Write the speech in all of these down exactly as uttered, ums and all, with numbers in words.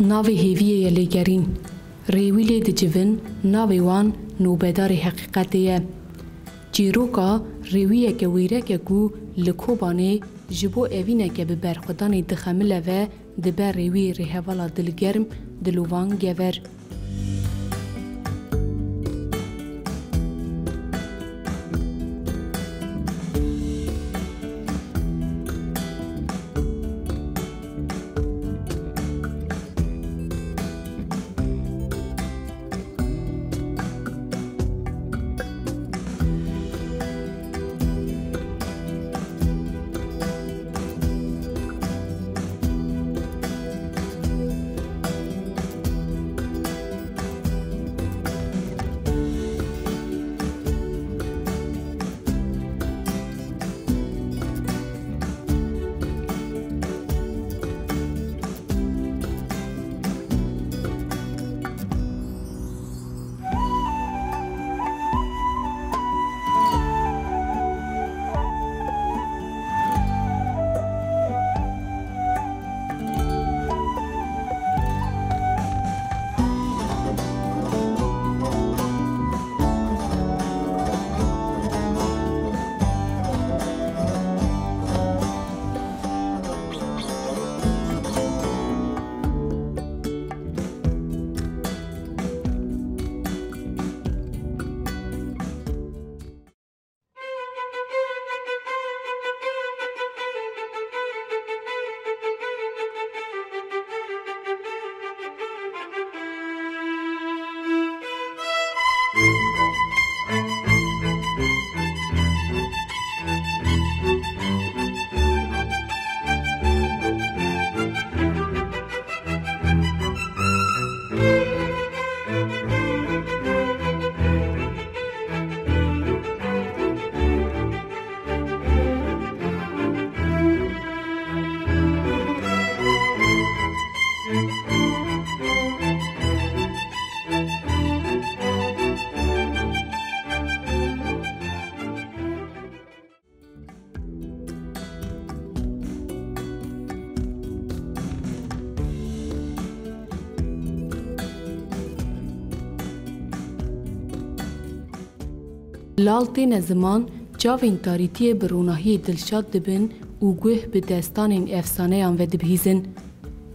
Navê hêviyê ye lêgerîn. Rêwî lê dicivin, navê wan nobedarê heqîqetê ye. Çîroka rêwiyeke wêrek e ku li Kobanê ji bo evîneke bi berxwedanê dixemile ve dibe rêwî rêhevala dilgerm Dilovan Gever. Lal têne ziman, çavên tarîtiyê bi ronahiyê dilşad dibin û guh bi destanên efsaneyan vedibihîzin.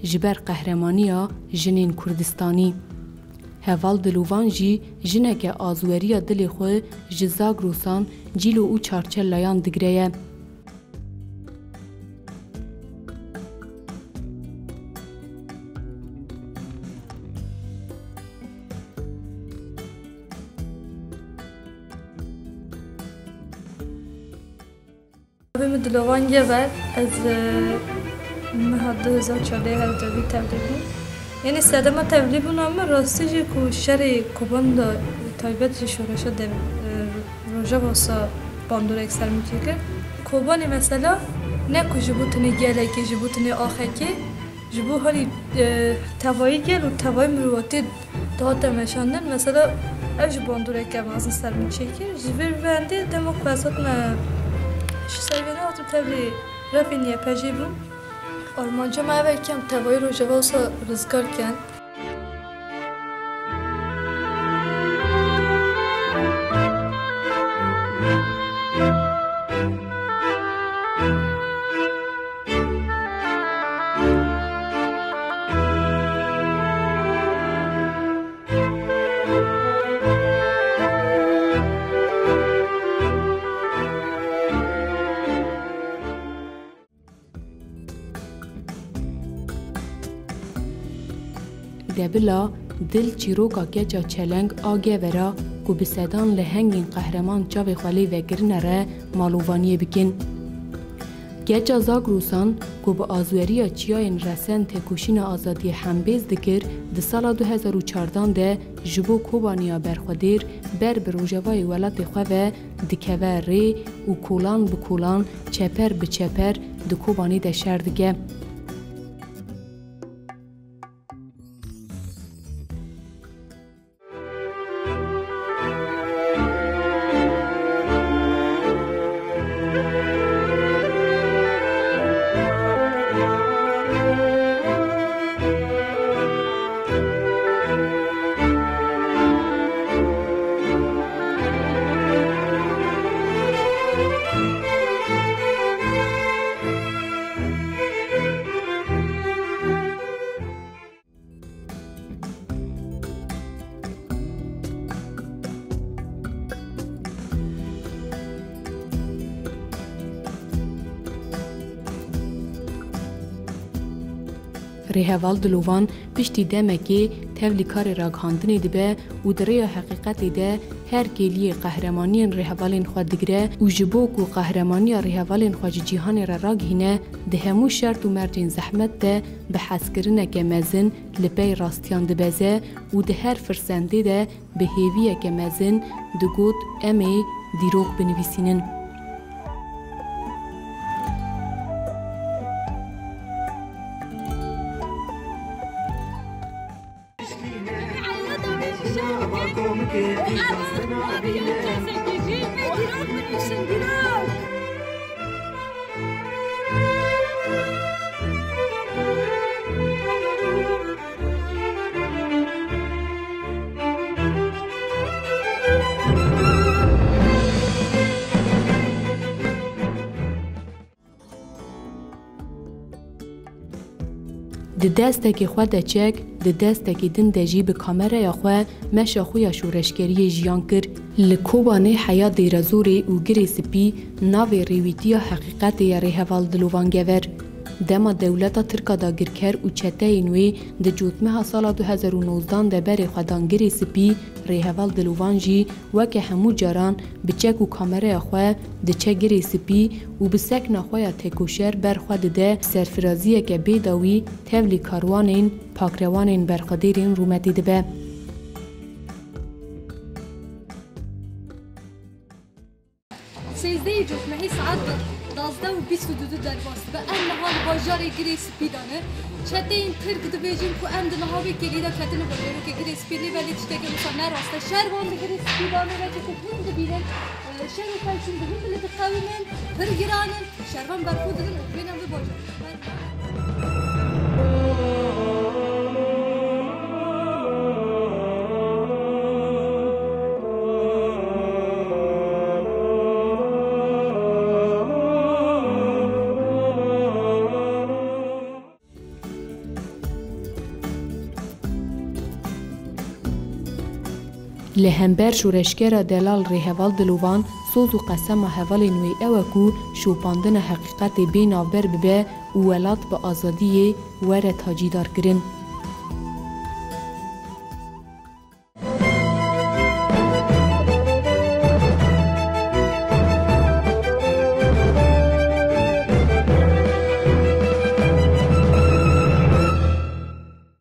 Ji ber qehremaniya jinên Kurdistanî. Heval Dilovan jî jineke azweriya dilê xwe ji Zagrosan, Cîlo û Çarçelayan digire ye. Navê min Dilovan Gever, ez, e, meha du hezar çardeh her devî tevlî bûm. Yanî sedema tevlî bûna min rastî jî ku şerê Koban de taybet jî şoreşa dem, e, Rojava wisa bandorek ser min çêkir. Kobanê mesela ne ku ji bo tenê gelekê, ji bo tenê axekê, ji bo hanî, e, tevayî gel û tevayî mirovatî dihate meşandin. Mesela ev jî bandoreke mezin ser min çêkir. Ji vê ve endê dema ku ez hatime ji ser vê nehatim tevlî refên Y P G bûm. Armanca me ev e kem tevayî Rojava wisa rizgar ken. Debila dil çîroka keça çeleng a Gevera ku bi sedan lehengên qehreman çavê xwe lê vekirine re malovaniyê bikin. Keça Zagrosan ku bi azweriya çiyayên resen têkoşîna azadiyê hembêz dikir, di sala du hezar û çardan de ji bo Kobaniya berxwedêr ber bi rojavayê welatê xwe ve dikeve rê û kolan bi kolan, çeper bi çeper di Kobanê de şer dike. Rêheval Dilovan piştî demekê tevlî karê ragihandinê dibe û di rêya heqîqetê de her kêliyê qehremaniyên rêhevalên xwe digire û ji bo ku qehremaniya rêhevalên xwe ji cîhanê re ragihîne, di hemû şert û mercên zehmet de bi hezkirineke mezin li pey rastiyan dibeze û di her firsendê de bi hêviyeke mezin digot, "Em ê dîrok binivîsînin." Di destekê xwe de çek, di destekê din de jî bi kameraya xwe meşa xwe ya şoreşgeriyê jiyan kir. Li Kobanê heya Dêrezorê û Girê Spî navê rêwîtiya heqîqetê ye rêheval Dilovan Gever. Dema dewleta Tirk a dagirker û çeteyên wê di cotmeha sala du hezar û nozdan de berê xwe dan Girê Spî, rêheval Dilovan jî weke hemû caran bi çek û kameraya xwe diçe Girê Spî û bi sekna xwe ya tekoşer ber xwe dide, serfiraziyeke bêdawî tevlî karwanên, pakrewanên berxwedêrên rûmetê dibe. Sêzdehê cotmehê saet da-, dazdeh û bîst û du derbas dibe. Em niha li bajarê Girê Spî de ne. Çeteyên Tirk dibêjin ku em di niha vê kêlî de ketine bajarokê Girê Spî, lê belê tiştekê wisa ne rast e. Şer wan di Girê Spî de ne, weke ku hûn dibînin, e, şer û felçûn di hûn li diqewimin, pir giran in. Şer wan berxwe didin û bêne vê bajarê. Li hember şoreşgera delal rêheval Dilovan, soz û qesema hevalên wê ew e ku şopandina heqîqetê bê navber bibe û welat bi azadiyê were tacîdarkirin.